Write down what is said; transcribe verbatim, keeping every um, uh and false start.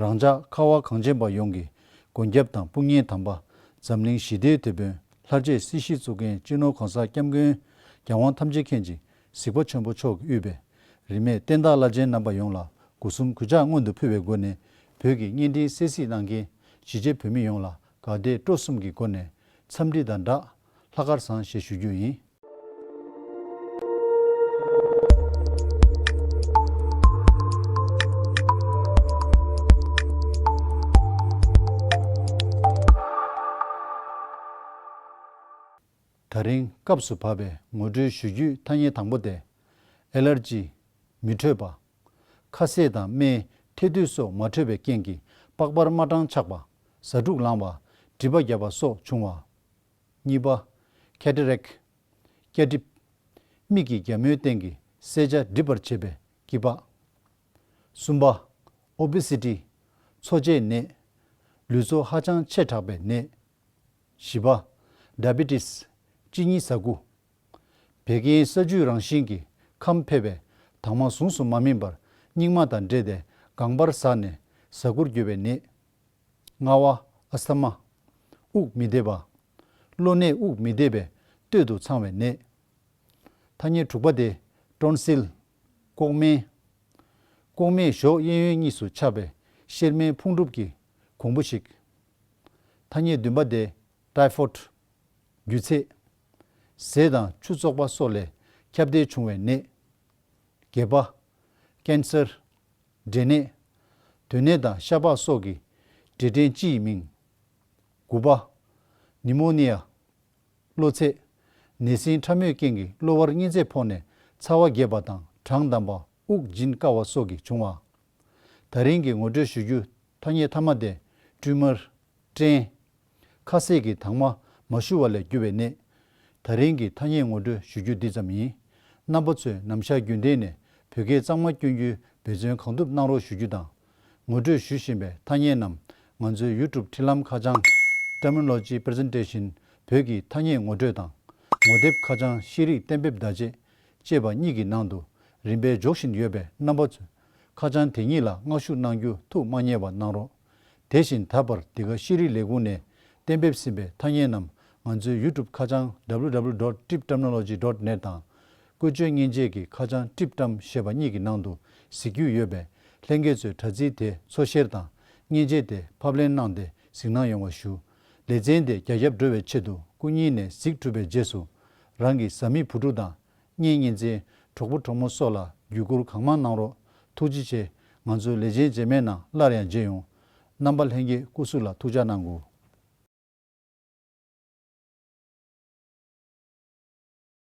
རང་ཅག་ཁ་བ་གངས་ཅན་པ་ཡོངས་ཀྱི་མགོན་སྐྱབས་དང་དཔུང་གཉེན་དམ་པ། འཛམ་གླིང་ཞི་བདེའི་དེད་དཔོན། ལྷར་བཅས་སྲིད་ཞིའི་གཙུག་རྒྱན། སྤྱི་ནོར་གོང་ས་སྐྱབས་མགོན་རྒྱལ་དབང་ཐམས་ཅད་མཁྱེན་ཅིང་གཟིགས་པ་ཆེན་པོ་མཆོག་གིས་དབུས་པའི་རིས་མེད་བསྟན་བདག་བླ་ཆེན་རྣམ་པ་ཡོངས་ལ་སྒོ་གསུམ་གུས་ཕྱག་སྔོན་དུ་ཕུལ་བའི་སྒོ་ནས། བོད་ཀྱི་བརྙན་འཕྲིན་གསན་གཟིགས་གནང་མཁན་གཞིས་བྱེས་བོད་མི་ཡོངས་ལ་དགའ་དད་སྤྲོ་གསུམ་གྱི་སྒོ་ནས་འཚམས་འདྲི་དང་སྦྲགས་ལྷག་དཀར་བཟང་ཞེས་ཞུ་རྒྱུ་ཡིན། ད་རིང་སྐབས་སུ་བབས་པའི་ངོ་སྤྲོད་ཞུ་རྒྱུའི་ཐ་སྙད་དང་པོ་དེ། ཨེ་ལར་ཇི། མི་འཕྲོད་པ། ཁ་ཟས་དང་སྨན་འཕྲལ་དུས་སོགས་མ་འཕྲོད་པའི་རྐྱེན་གྱིས་པགས་པར་དམར་སྐྲངས་ཆགས་པ། ཟ་འཕྲུག་ལངས་པ། མགྲིན་པ་བརྒྱབ་པ་སོགས་བྱུང་བ། གཉིས་པ། ཁེ་ཊ་རེག་ཊ། སྐྱ་གྲིབ། མིག་གི་རྒྱ་མོའི་སྟེང་གི་གསལ་ཆ་འགྲིབ་པར་བྱེད་པའི་སྐྱི་པགས། གསུམ་པ། ཨོ་བི་སི་ཊི། འཚོ་བྱེད་ནད། ལུས་ཚོ་ཧ་ཅང་ཆེ་དྲགས་པའི་ནད། བཞི་པ། ཌའི་བི་ཊི་སི། གཅིན་སྙི་ཟ་ཁུ། བད་ཀན་ས་འཇུས་རང་བཞིན་གྱིས་ཁམས་ཕེབས་པས་དྭངས་མ་ཟུངས་སུ་མ་སྨིན་པར་སྙིགས་མ་དང་འདྲེས་ཏེ་ལྒང་པར་ཟགས་ནས་ཟ་ཁུར་འགྱུར་བའི་ནད། ལྔ་པ། ཨས་ཐ་མ། དབུགས་མི་བདེ་བ། གློ་ནད་དབུགས་མི་བདེ་བའི་སྟོད་དུ་འཚང་བའི་ནད། ཐ་སྙད་དྲུག་པ་དེ། ཊོན་སིལ། ལྐོག་སྨན། ལྐོག་སྨན་གཞོགས་གཡས་གཡོན་གཉིས་སུ་ཆགས་པའི་གཤེར་རྨེན་ཕུང་གྲུབ་ཀྱི་གོང་བུ་ཞིག། ཐ་སྙད་བདུན་པ་དེ། ཊའི་ཕོཌ། རྒྱུ་ཚད། ཟས་དང་ཆུ་བཙོག་པ་སོགས་ལས་ཁྱབ་གདལ་བྱུང་བའི་ནད། བརྒྱད་པ། ཀེན་སར། འབྲས་ནད། དོན་ནད་དང་ཤ་པགས་སོགས་ཀྱི་འབྲས་སྐྲན་སྤྱི་ཡི་མིང་། དགུ་པ། ནི་མོ་ནི་ཡ། གློ་ཚད། ནད་སྲིན་ཕྲ་མོའི་རྐྱེན་གྱིས་གློ་བར་གཉན་ཚད་ཕོག་ནས་ཚ་བ་རྒྱས་པ་དང་གྲང་འདམ་པ། དབུགས་འབྱིན་དཀའ་བ་སོགས་ཀྱིས་བྱུང་བ། ད་རིང་གི་ངོ་སྤྲོད་ཞུ་རྒྱུ་ཐ་སྙད་མཐའ་མ་དེ། ཊིའུ་མར། སྐྲན། ཁ་ཟས་ཀྱི་དྭངས་མ་མ་ཞུ་བ་ལས་གྱུར་བའི་ནད། ད་རིང་གི་ཐ་སྙད་ངོ་སྤྲོད་ཞུ་རྒྱུ་འདི་ཙམ་ཡིན། རྣམ་པ་ཚོས་ནམ་ཞག་རྒྱུན་ལྡན་ནས་བོད་སྐད་གཙང་མ་སྐྱོན་རྒྱུའི་འབད་བརྩོན་གང་ཐུབ་གནང་རོགས་ཞུ་རྒྱུ་དང་། ངོ་སྤྲོད་ཞུ་བཞིན་པའི་ཐ་སྙད་རྣམས་ང་ཚོའི་ཡུ་ཊུབ་འཕྲིན་ལམ་ཁ་བྱང་Terminology Presentation། བོད་ཀྱི་ཐ་སྙད་ངོ་སྤྲོད་དང་། ངོ་དེབ་ཁ་བྱང་ཤེས་རིག་གཏན་འབེབས་བརྡ་ཆད་ཅེས་པ་གཉིས་ཀྱི་ནང་དུ་རིམ་པས་འཇོག་བཞིན་ཡོད་པས། རྣམ་པ་ཚོས་ཁ་བྱང་དེ་གཉིས་ལ་མངགས་ཞུ་གནང་རྒྱུ་ཐུགས་མ་བསྙེལ་བ་གནང་རོགས། དེ་བཞིན་ད་བར་འདི་ག་ཤེས་རིག་ལས་ཁུངས་ནས་གཏན་འབེབས་ཟིན་པའི་ཐ་སྙད་རྣམས་ང་ཚོའི་ཡུ་ཊུབ་ཁ་བྱང་www dot tripterminology dot net དང་། བཀོལ་སྤྱོད་མཉེན་ཆས་ཀྱི་ཁ་བྱང་ཊིབ་ཊམ་ཞེས་པ་གཉིས་ཀྱི་ནང་དུ་གཟིགས་རྒྱུ་ཡོད་པས། ལྷན་རྒྱས་ཚོས་དྲ་ཚིགས་དེ་འཚོལ་བཤེར་དང་མཉེན་ཆས་དེ་ཕབ་ལེན་གནང་སྟེ་གཟིགས་གནང་ཡོང་བ་ཞུ། ལེ་ཚན་དེ་རྒྱ་ཁྱབ་འགྲོ་བའི་ཆེད་དུ་སྐུ་ཉིད་ནས་གཟིགས་གྲུབ་པའི་རྗེས་སུ། རང་གི་བཟའ་མི་བུ་ཕྲུག་དང་། གཉེན་ཉེ་ཚན། གྲོགས་པོ་གྲོགས་མོ་སོགས་ལ་བརྒྱུད་བསྐུར་གང་མང་གནང་རོགས། ཐུགས་རྗེ་ཆེ། ང་ཚོའི་ལེ་ཚན་རྗེས་མའི་ནང་སླར་ཡང་མཇལ་ཡོང་། རྣམ་པ་ལྷན་རྒྱས་སྐུ་གཟུགས་ལ་ཐུགས་ཅག་གནང་དགོས།